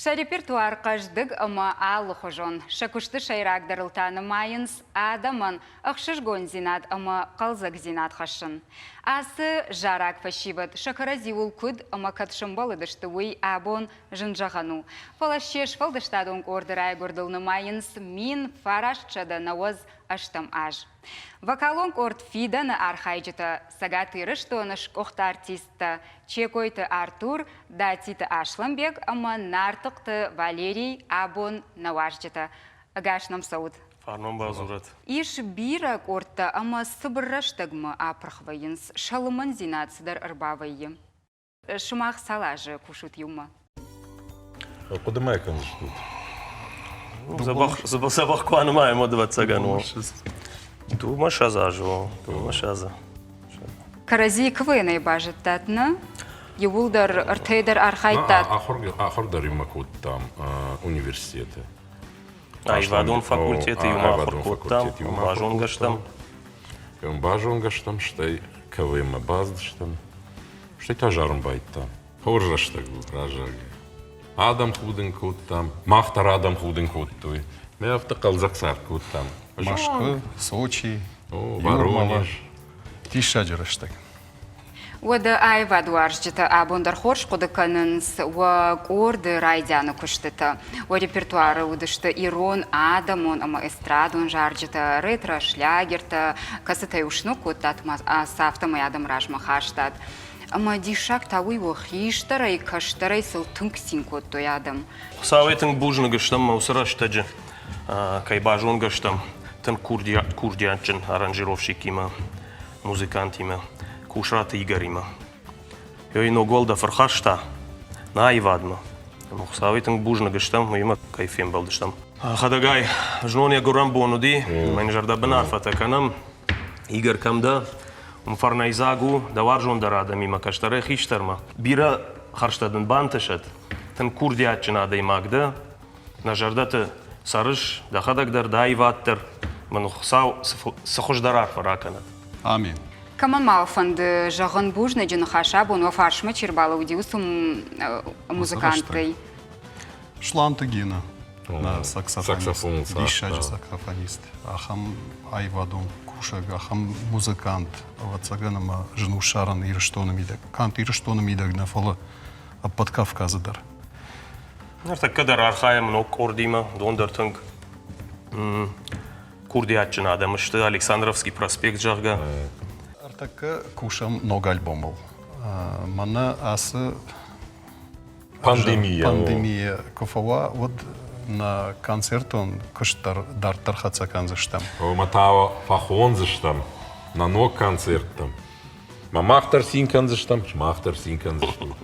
Сӕ репертуар хъӕздыг ӕмӕ алыхуызон. Сӕ куысты сӕйрагдӕрыл та нымайынц адӕмӕн ӕхсызгондзинад ӕмӕ хъӕлдзӕгдзинад хӕссын. Ацы зараг фӕсивӕд сӕ кӕрӕдзиуыл куыд ӕмӕ кӕд сӕмбӕлыдысты, уый абон зын зӕгъӕн у. Фӕлӕ се сфӕлдыстадон къорды райгуырдыл нымайынц 1998 аз. Вокалон къорд «Фидӕны» архайджытӕ Цӕгат Ирыстоны сгуыхт артисттӕ Чекойты Артур, Датиты Аслӕнбег ӕмӕ Нартыхъты Валерий абон нӕ уазджытӕ. Ӕгас нӕм цӕут! Фарнон бадзурӕд. Ис бирӕ къордтӕ ӕмӕ цыбыр рӕстӕгмӕ апырх вӕййынц, сӕ лымӕндзинад цыдӕр ӕрбавӕййы. Сымах цал азы кусут иумӕ? Хъуыды ма кӕндзыстут? Дзӕбӕх куы анымайӕм, уӕд ӕвӕццӕгӕн у. Дыууӕ ссӕдз азы у, дыууӕ ссӕдзы. Кӕрӕдзийы КВН-ӕй базыдтат, нӕ? Иууылдӕр ӕртӕйы дӕр архайдтат? Ахуыр дӕр иумӕ кодтам университеты. Аивадон факультеты иумӕ ахуыр кодтам, базонгӕ стӕм. Базонгӕ стӕм, стӕй КВН-мӕ бацыдыстӕм. Стӕй та зарын байдыдтам. Хорз рӕстӕг у, раззаг. Адӕм худын кодтам, мах дӕр адӕм худын кодтой. Мӕ афтӕ хъӕлдзӕг цард кодтам. Мӕскуы, Сочи, О, Воронеж. Диссаджы рӕстӕг. Уӕдӕ аивадуарзджытӕ абон дӕр хорз хъуыды кӕнынц уӕ къорды райдианы куыстытӕ. Уӕ репертуары уыдысты ирон, адӕмон ӕмӕ эстрадон зарджытӕ, ретро-шлягертӕ, кӕцытӕ-иу сног кодтат ӕмӕ сӕ афтӕмӕй адӕмы размӕ хастат. Ӕмӕ диссаг та уый у, хистӕрӕй, кӕстӕрӕй сыл тынг цин кодтой адӕм. Хуыцауӕй тынг бузныг стӕм мӕ уыцы рӕстӕджы, кӕй базонгӕ стӕм тынг курдиатджын аранжировщикимӕ, музыкантимӕ, Кусраты Игоримӕ. Ёй ног уӕлдӕф ӕрхаста нӕ аивадмӕ. Ӕмӕ Хуыцауӕй тынг бузныг стӕм, уыимӕ кӕй фембӕлдыстӕм. Хӕдӕгай, знон йӕ гуырӕн бон уыди, мӕн зӕрдӕбын арфӕтӕ кӕнӕм. Игорь, кӕм дӕ? Уым фӕрнӕйдзаг у, дӕ уарзондӕр адӕмимӕ кӕстӕрӕй хистӕрмӕ. Бирӕ хӕрзтӕ дын бантысӕд, тынг курдиатджын адӕймаг дӕ, нӕ зӕрдӕты цӕрыс, дӕхӕдӕг дӕр, дӕ аивад дӕр. Мӕн Хуыцау цы хуыздӕр арфӕ ракӕнӕд. Амин. Кӕмӕн ма фӕнды зӕгъын бузныджы ныхас абон уӕ фарсмӕ чи рбалӕууыди, уыцы музыканттӕй? Сланты Гена, нӕ саксофонист, диссаджы саксофонист, ахӕм аивадон кусӕг, ахӕм музыкант, ӕвӕццӕгӕн ӕмӕ зын у ссарын Ирыстоны мидӕг. Канд Ирыстоны мидӕг нӕ, фӕлӕ ӕппӕт Кавказы дӕр. Ныртӕккӕ дӕр архайӕм ног къордимӕ, уыдон дӕр тынг курдиатджын адӕм сты, Александровский проспект, зӕгъгӕ. Ӕртӕккӕ кусӕм ног альбомыл. Мӕнӕ ацы пандемия, пандемия куы фӕуа, уӕд нӕ концертон куыст дӕр дарддӕр хӕццӕ кӕндзыстӕм. Ӕмӕ та фӕхондзыстӕм нӕ ног концерттӕм. Мӕ мах дӕр цин кӕндзыстӕм, сымах дӕр цин кӕндзыстут.